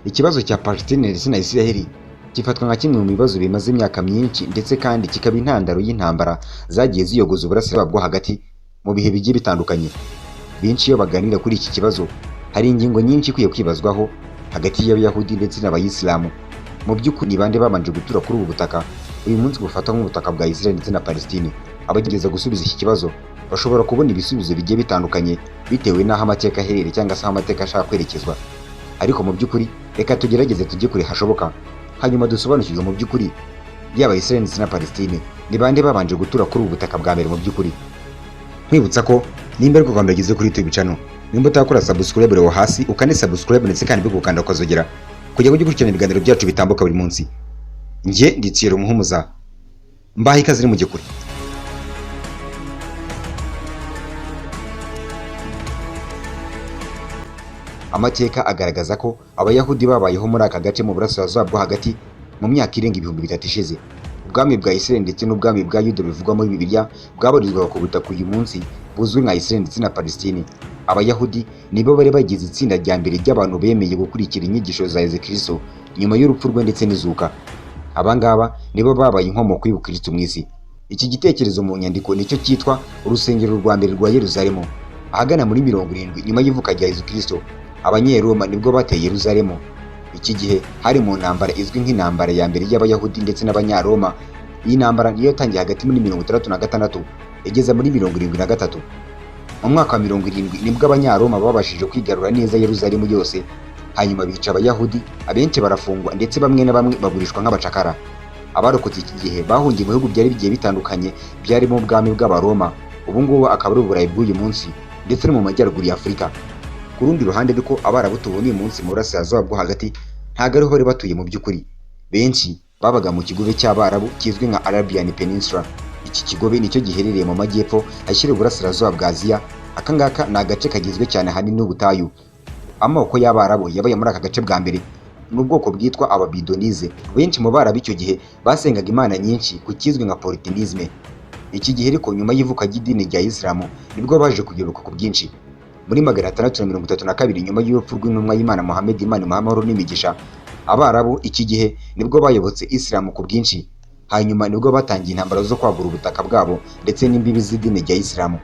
Ikibazo cya Palestine ndetse na Isiraheli gifatwa nka kimwe mu bibazo bimaze imyaka myinshi, ndetse kandi kikaba intandaro y'intambara zagiye ziyogoza uburasirazuba bwo hagati mu bihe bigiye bitandukanye. Benshi iyo baganira kuri iki kibazo, hari ingingo nyinshi ikwiye kwibazwaho hagati y'Abayahudi ndetse n'Abayisilamu. Mu by'ukuri ni bande babanje gutura kuri ubu butaka uyu munsi bufatwa nk'ubutaka bwa Israel ndetse na Palestine? Abagerageza gusubiza iki kibazo bashobora kubona ibisubizo bigiye bitandukanye bitewe n'aho amateka aherereye cyangwa se aho amateka ashaka kwerekezwa. Ariko mu by'ukuri reka tugerageze tujye kure hashoboka, hanyuma dusobanukirwe mu by'ukuri yaba Israel ndetse na Palestine ni bande babanje gutura kuri ubu butaka bwa mbere mu by'ukuri. Nkwibutsa ko nimba ariko Rwanda ugeze kuri YouTube channel, nimba utakora subscribe reba hasi ukane subscribe, ndetse kandi bigukanda ukazogera kugira ngo ujye ukurikirana ibiganiro byacu bitambuka buri munsi. Njye ndi Thierry Muhumuza, mbaha ikaze iri mujye kure. Amateka agaragaza ko Abayahudi babayeho muri aka gace mu burasirazuba bwo hagati mu myaka irenga 3000 ishize. Ubwami bwa Israel ndetse n'ubwami bwa Yuda bivugwa muri Bibiliya bwabarizwaga ku butaka uyu munsi buzwi nka Israel ndetse na Palestine. Abayahudi nibo bari bagize itsinda rya mbere ry'abantu bemeye gukurikira inyigisho za Yezu Kristo nyuma y'urupfu rwe ndetse n'izuka. Aba ngaba nibo babaye inkomoko y'ubukristo mu isi. Iki gitekerezo mu nyandiko nicyo cyitwa urusengero rwa mbere rwa Yerusalemu. Ahagana muri 70 nyuma y'ivuka rya Yezu Kristo, Abanyeroma nibwo bateye Yerusalemu. Iki gihe hari mu ntambara izwi nk'intambara ya mbere y'Abayahudi ndetse n'Abanyaroma. Iyi ntambara niyo yatangiye hagati muri 66 igeza muri 73. Mu mwaka wa 70 nibwo Abanyaroma babashije kwigarura neza Yerusalemu yose, hanyuma bica Abayahudi, abenshi barafungwa ndetse bamwe na bamwe bagurishwa nk'abacakara. Abarokotse iki gihe bahungiye mu bihugu byari bigiye bitandukanye byarimo ubwami bw'Abaroma, ubu ngubu akaba ari Uburayi bw'uyu munsi, ndetse no mu majyaruguru ya Afurika. Ku rundi ruhande ariko, Abarabu tubona uyu munsi mu burasirazuba bwo hagati ntabwo ariho bari batuye mu by'ukuri. Benshi babaga mu kigobe cy'Abarabu kizwi nka Arabian Peninsula. Iki kigobe nicyo giherereye mu majyepfo ashyira uburasirazuba bwa Aziya. Aka ngaka ni agace kagizwe cyane ahanini n'ubutayu. Amoko y'Abarabu yabaye muri aka gace bwa mbere ni ubwoko bwitwa Ababidonize. Benshi mu Barabu icyo gihe basengaga imana nyinshi ku kizwi nka polytheisme. Iki gihe ariko nyuma y'ivuka ry'idini rya Isilamu nibwo baje kuyoboka ku bwinshi. Muri 632 nyuma y'urupfu rw'intumwa y'Imana Muhammad, Imana imuhe amahoro n'imigisha, Abarabu iki gihe nibwo bayobotse Isilamu ku bwinshi. Hanyuma nibwo batangiye intambara zo kwagura ubutaka bwabo ndetse n'imbibi z'idini rya Isilamu.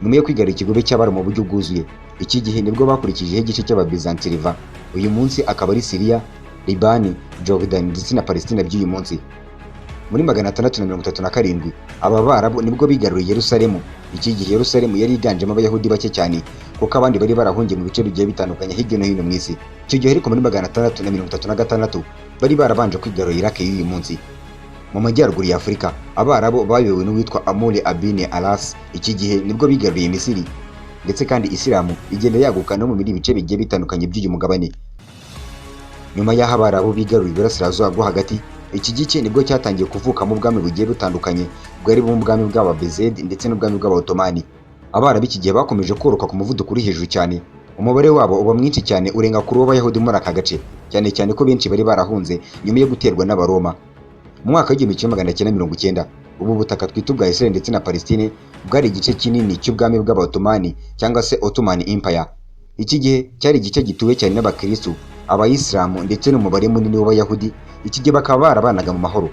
Nyuma yo kwigarurira ikigobe cy'Abarabu mu buryo bwuzuye, iki gihe nibwo bakurikijeho igice cy'Ababizantiriva, uyu munsi akaba ari Syria, Libani, Jordan ndetse na Palestina by'uyu munsi. Muri 637 aba Barabu nibwo bigaruriye Yerusalemu. Iki gihe Yerusalemu yari yiganjemo Abayahudi bake cyane, kuko abandi bari barahungiye mu bice bigiye bitandukanye hirya no hino mu isi. Icyo gihe ariko muri 636 bari barabanje kwigarurira Iraq y'uyu munsi. Mu majyaruguru ya Afurika, Abarabu bayobowe n'uwitwa Amuri Abine Alas. Iki gihe nibwo bigaruriye Misiri, ndetse kandi Isilamu igenda yaguka no mu bindi bice bigiye bitandukanye by'uyu mugabane. Nyuma y'aho Abarabu bigaruriye iburasirazuba bwo hagati, iki gice nibwo cyatangiye kuvukamo ubwami bugiye butandukanye bwari ubwami bw'Ababezedi ndetse n'ubwami bw'Abaotomani. Abarabu iki gihe bakomeje koroka ku muvuduko uri hejuru cyane, umubare wabo uba mwinshi cyane urenga kuri uw'Abayahudi muri aka gace, cyane cyane ko benshi bari barahunze nyuma yo guterwa n'Abaroma. Mu mwaka w'1990 ubu butaka twita ubwa Israel ndetse na Palestine bwari igice kinini cy'ubwami bw'Abaotomani cyangwa se Ottoman Empire. Iki gihe cyari igice gituwe cyane n'Abakristu, Abayisilamu ndetse n'umubare munini w'Abayahudi. Iki gihe bakaba barabanaga mu mahoro.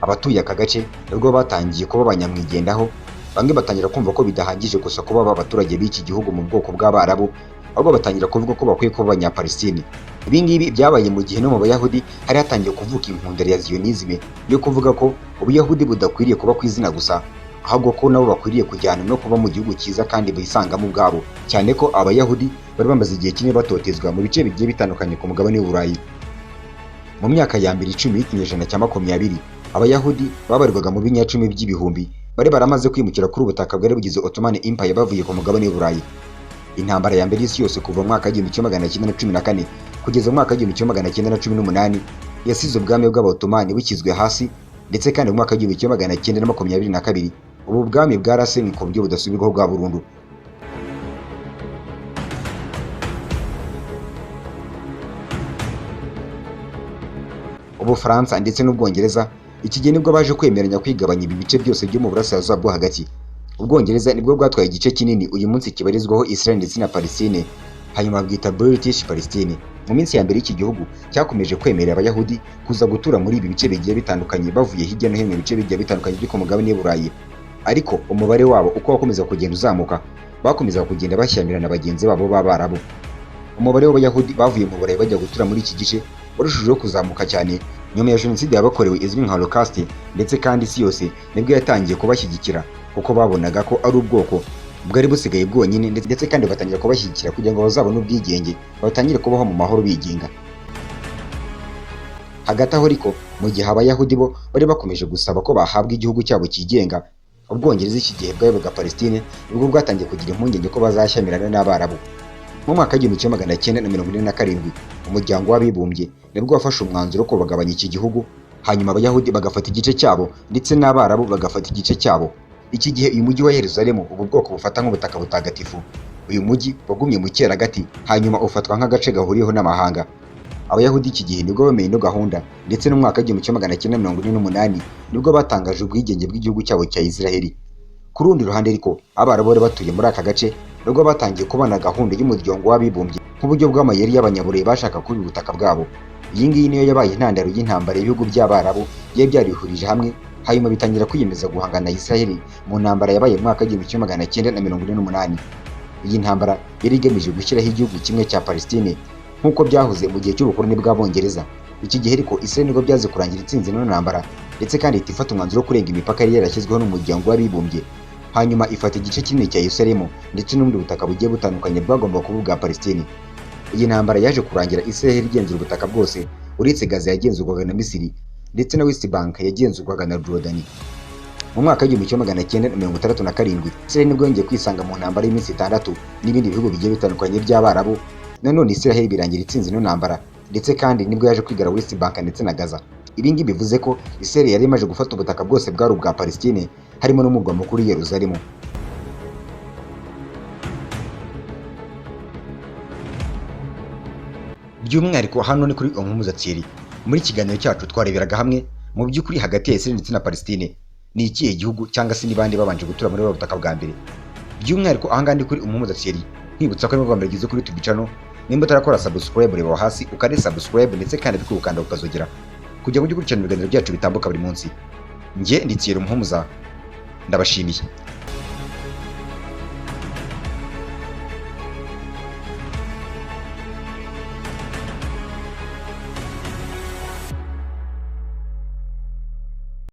Abatuye aka gace nibwo batangiye kuba abanyamwigendaho, bamwe batangira kumva ko bidahagije gusa kuba abaturage b'iki gihugu mu bwoko bw'Abarabu, ahubwo batangira kuvuga ko bakwiye kuba Abanyapalestine. Ibi ngibi byabaye mu gihe no mu Bayahudi hari hatangiye kuvuka inkundura ya Zionisme yo kuvuga ko Ubuyahudi budakwiriye kuba ku izina gusa, ahubwo ko nabo bakwiriye kujyana no kuba mu gihugu cyiza kandi bisangamo ubwabo, cyane ko Abayahudi bari bamaze igihe kinini batotezwa mu bice bigiye bitandukanye ku mugabane w'Uburayi. Mu myaka ya mbere 10 y'ikinyejana cya 20, Abayahudi babarirwaga mu binyacumi by'ibihumbi bari baramaze kwimukira kuri ubutaka bwari bugize Ottoman Empire bavuye ku mugabane w'Uburayi. Intambara ya mbere y'isi yose kuva mu mwaka w'1914 kugeza mu mwaka w'1918 yasize ubwami bw'Abaotomani bushyizwe hasi, ndetse kandi mu mwaka w'1922 ubu bwami bwarasenywe ku buryo budasubirwaho bwa burundu. Ubufaransa ndetse n'Ubwongereza iki gihe nibwo baje kwemeranya kwigabanya ibi bice byose byo mu burasirazuba bwo hagati. Ubwongereza nibwo bwatwaye igice kinini uyu munsi kibarizwaho Israel ndetse na Palestine, hanyuma bwita British Palestine. Mu minsi ya mbere iki gihugu cyakomeje kwemerera Abayahudi kuza gutura muri ibi bice bigiye bitandukanye, bavuye hirya no hino mu bice bigiye bitandukanye byo ku mugabane w'i Burayi. Ariko umubare wabo uko wakomeza kugenda uzamuka, bakomeza kugenda bashyamirana bagenzi babo b'Abarabu. Umubare w'Abayahudi bavuye mu Burayi bajya gutura muri iki gice warushijeho kuzamuka cyane nyuma ya jenoside yabakorewe izwi nka Holocaust, ndetse kandi isi yose nibwo yatangiye kubashyigikira kuko babonaga ko ari ubwoko bwari busigaye bwonyine, ndetse kandi batangira kubashyigikira kugira ngo bazabone ubwigenge, batangire kubaho mu mahoro bigenga. Hagati aho ariko, mu gihe Abayahudi bo bari bakomeje gusaba ko bahabwa igihugu cyabo cyigenga, Ubwongereza iki gihe bwayoboraga Palestine nibwo bwatangiye kugira impungenge ko bazashyamirana n'Abarabu. Mu mwaka w'1947 Umuryango w'Abibumbye nibwo wafashe umwanzuro wo kubagabanya iki gihugu, hanyuma Abayahudi bagafata igice cyabo ndetse n'Abarabu bagafata igice cyabo. Iki gihe uyu mujyi wa Yerusalemu, ubu bwoko bufata nk'ubutaka butagatifu, uyu mujyi wagumye mu cyeragati, hanyuma ufatwa nk'agace gahuriyeho n'amahanga. Abayahudi iki gihe nibwo bemeye ino gahunda, ndetse no mu mwaka w'1948 nibwo batangaje ubwigenge bw'igihugu cyabo cya Israheli. Ku rundi ruhande ariko, Abarabu bari batuye muri aka gace nibwo batangiye kubona gahunda y'Umuryango w'Abibumbye nk'uburyo bw'amayeri y'Abanyaburayi bashaka kuba ubutaka bwabo. Iyi ngiyi niyo yabaye intandaro y'intambara y'ibihugu by'Abarabu byari byarihurije hamwe, hanyuma bitangira kwiyemeza guhangana na Israheli mu ntambara yabaye mu mwaka w'1948. Iyi ntambara yari igamije gushyiraho igihugu kimwe cya Palestine nk'uko byahoze mu gihe cy'ubukoloni bw'Abongereza. Iki gihe ariko Israel nibwo byaze kurangira itsinze ino ntambara, ndetse kandi ihita ifata umwanzuro wo kurenga imipaka yari yarashyizweho n'Umuryango w'Abibumbye, hanyuma ifata igice kinini cya Yerusalemu ndetse n'ubundi butaka bugiye butandukanye bwagombaga kuba ubwa Palestine. Iyi ntambara yaje kurangira Israel igenzura ubutaka bwose uretse Gaza yagenzurwaga na Misiri, ndetse na West Bank yagenzurwaga na Jordani. Mu mwaka w'1967 Israel nibwo yongeye kwisanga mu ntambara y'iminsi 6 n'ibindi bihugu bigiye bitandukanye by'Abarabu. Nanone Israel birangira itsinze ino ntambara, ndetse kandi nibwo yaje kwigara West Bank ndetse na Gaza. Ibi ngibi bivuze ko Israel yari imaze gufata ubutaka bwose bwari ubwa Palestine, harimo n'umurwa mukuru Yerusalemu. By'umwihariko hano ni kuri Umuhumuza Thierry. Muri kiganiro cyacu twareberaga hamwe mu by'ukuri hagati ya Israel ndetse na Palestine ni ikihe gihugu cyangwa se ni bande babanje gutura muri butaka bwa mbere. By'umwihariko aha ngaha ni kuri Umuhumuza Thierry, nkwibutsa ko ari bwo bwa mbere ugeze kuri YouTube channel, nimba utarakora subscribe reba hasi ukande subscribe, ndetse kandi bikugukanda ukazogera kugira ngo ujye ukurikirana ibiganiro byacu bitambuka buri munsi. Njye ndi Thierry Umuhumuza, ndabashimiye.